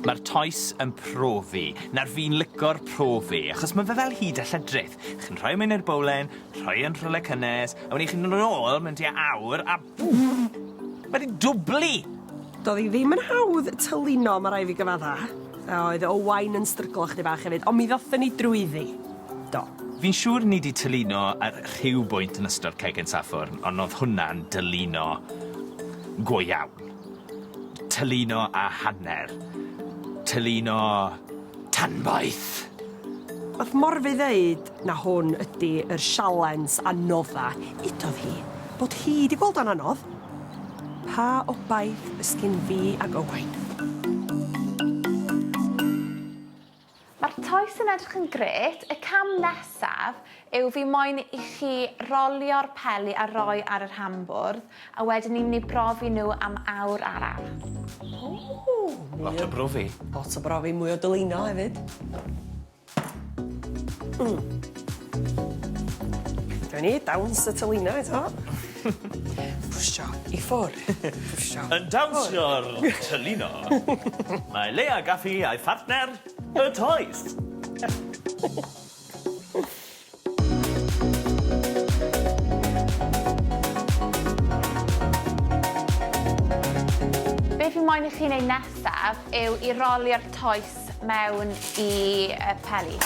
Mae'r toes yn profi. Nawr fi'n lico'r profi, achos ma' fe fel hud a lledrith. Chi'n rhoi e mewn i'r bowlen, rhoi e'n rhywle cynnes, a wedyn chi'n dod nôl mewn tua awr a ma' 'di dwbli! Do'dd 'i ddim yn hawdd tylino ma' rai' fi gyfadda. A oedd Owain yn stryglo chydig bach hefyd, ond mi ddothon ni drwyddi. Do. Fi'n siŵr ni 'di tylino ar rhyw bwynt yn ystod Cegin Saffwrn, ond o'dd hwnna'n dylino go iawn. Tylino a hanner. Tylino tanbaeth! Nath Morfudd ddeud na hwn ydi yr sialens anodda, udodd hi bod hi 'di gweld o'n anodd. Pa obaith ysgin fi ag Owain? Mae'r toes yn edrych yn grêt. Y cam nesaf yw fi moyn i chi rolio'r peli a roi ar yr hambwrdd a wedyn ni'n mynd i brofi nhw am awr arall. O! Lot o brofi. Lot o brofi, mwy o dylino hefyd. Mm. Dyna ni, dawns y tylino eto. Pwsio i ffwr. Pwsio. Yn dawnsio'r tylino. Mae Leah Gaffey a'i phartner, y Toes. Be fi moyn i chi wneud nesaf yw i rolio'r toes mewn i y peli.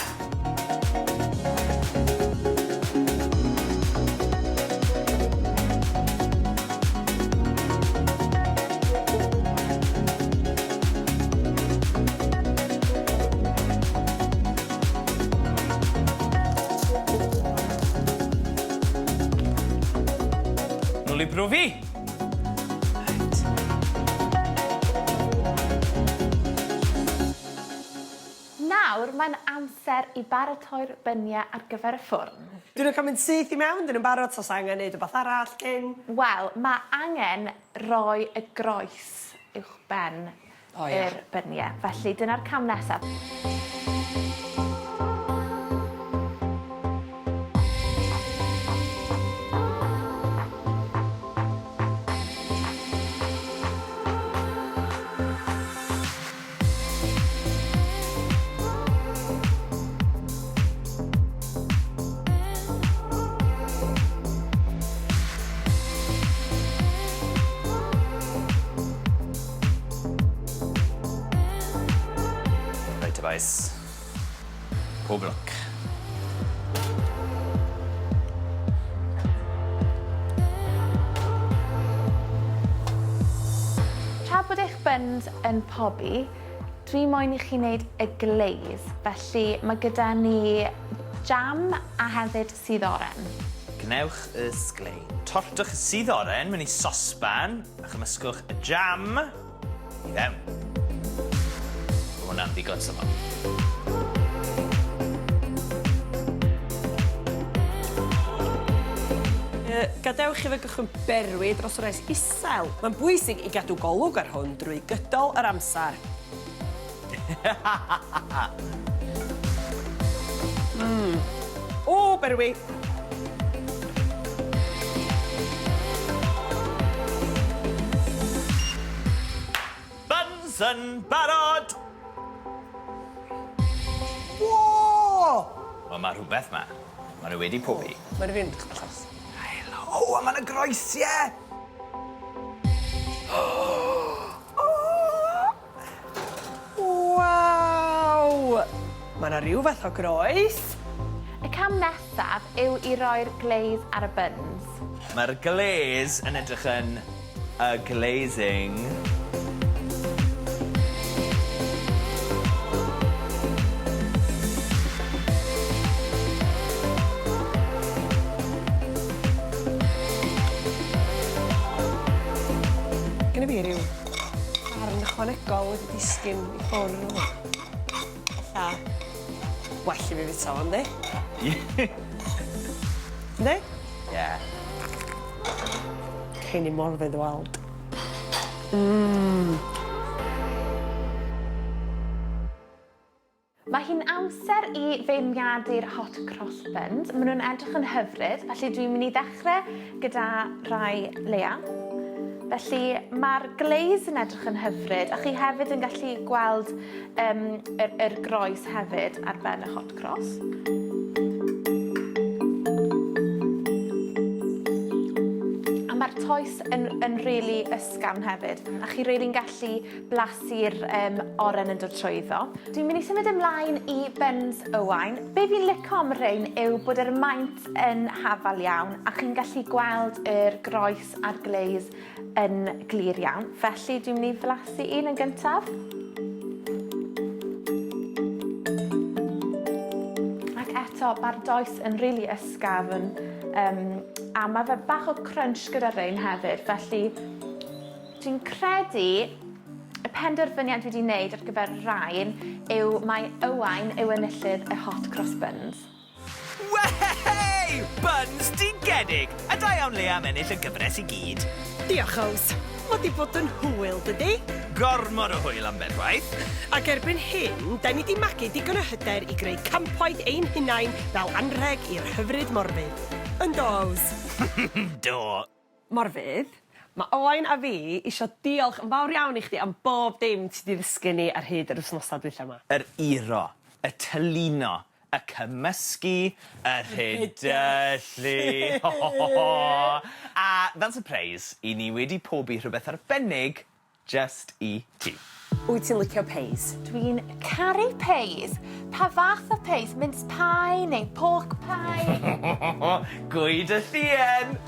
Nôl i brofi! Reit. Nawr mae'n amser i baratoi'r byniau ar gyfer y ffwrn. Dyn nhw'n cael mynd syth i mewn? Dyn nhw'n barod? Os angen neud rhywbeth arall cyn? Wel, mae angen rhoi y groes uwchben O ia. yr byniau. Felly dyna'r cam nesaf. Reit te bois. Pob lwc. Tra bod eich byns yn pobi, dwi moyn i chi wneud y glaze, felly mae gyda ni jam a hefyd sudd oren. Gwnewch y sglein. Tolltwch y sudd oren mewn i sosban a chymysgwch y jam i fewn. Mae hwnna'n ddigon syml. Gadewch iddo gychwyn berwi dros wres isel. Mae'n bwysig i gadw golwg ar hwn drwy gydol yr amser. Mm. O, berwi! Buns yn barod! Wo! Wel, ma' rhywbeth 'ma. Ma' nhw wedi pobi. Mae 'di fynd chos. Helo! O, a ma' 'na groesie! Waw! Mae 'na ryw fath o groes. Y cam nesaf yw i roi'r glaze ar y buns. Mae'r glaze yn edrych yn y glazing. Gynna fi ryw darn ychwanegol wedi disgyn i ffwr' yn fama. Ella well i fi fita fo yndi? Yndi? Ie. Cyn i Morfudd weld. Mmm. Mae hi'n amser i feirniadu'r hot cross buns. Maen nhw'n edrych yn hyfryd, felly dwi'n mynd i ddechrau gyda rhai Leia. Felly mae'r glaze yn edrych yn hyfryd a chi hefyd yn gallu gweld um, yr, yr groes hefyd ar ben y hot cross. A mae'r toes yn, yn really ysgafn hefyd. A chi really'n gallu blasu'r um, oren yn dod trwyddo. Dwi'n mynd i symud ymlaen i Buns Owain. Be fi'n lico am rhein yw bod yr maint yn hafal iawn a chi'n gallu gweld yr groes a'r glaze yn glir iawn. Felly dwi'n mynd i flasu un yn gyntaf. Ac eto, mae'r does yn rili really ysgafn um, a mae fe bach o crunch gyda rein hefyd, felly Dwi'n credu y penderfyniad dwi wedi wneud ar gyfer rhain yw mai Owain yw enillydd y Hot Cross Buns. Wehey! Buns digenig! A da iawn Leah am ennill y gyfres i gyd. Diolch Ows. Mae 'di bod yn hwyl, dydi? Gormod o hwyl ambell waith. Ac erbyn hyn, 'da ni 'di magu digon o hyder i greu campwaith ein hunain fel anrheg i'r hyfryd Morfudd. Yn do, Ows? Do. Morfudd, ma' Owain a fi isio diolch yn fawr iawn i chdi am bob dim ti 'di ddysgu ni ar hyd yr wythnosa dwytha 'ma. Yr iro, y tylino, y cymysgu, y rhedyllu! A fel sypreis, 'yn ni wedi pobi rhywbeth arbennig Jyst i ti. Wyt ti'n licio peis? Dwi'n caru peis. Pa fath o peis? Mince pie neu pork pie? Gwy dy llien!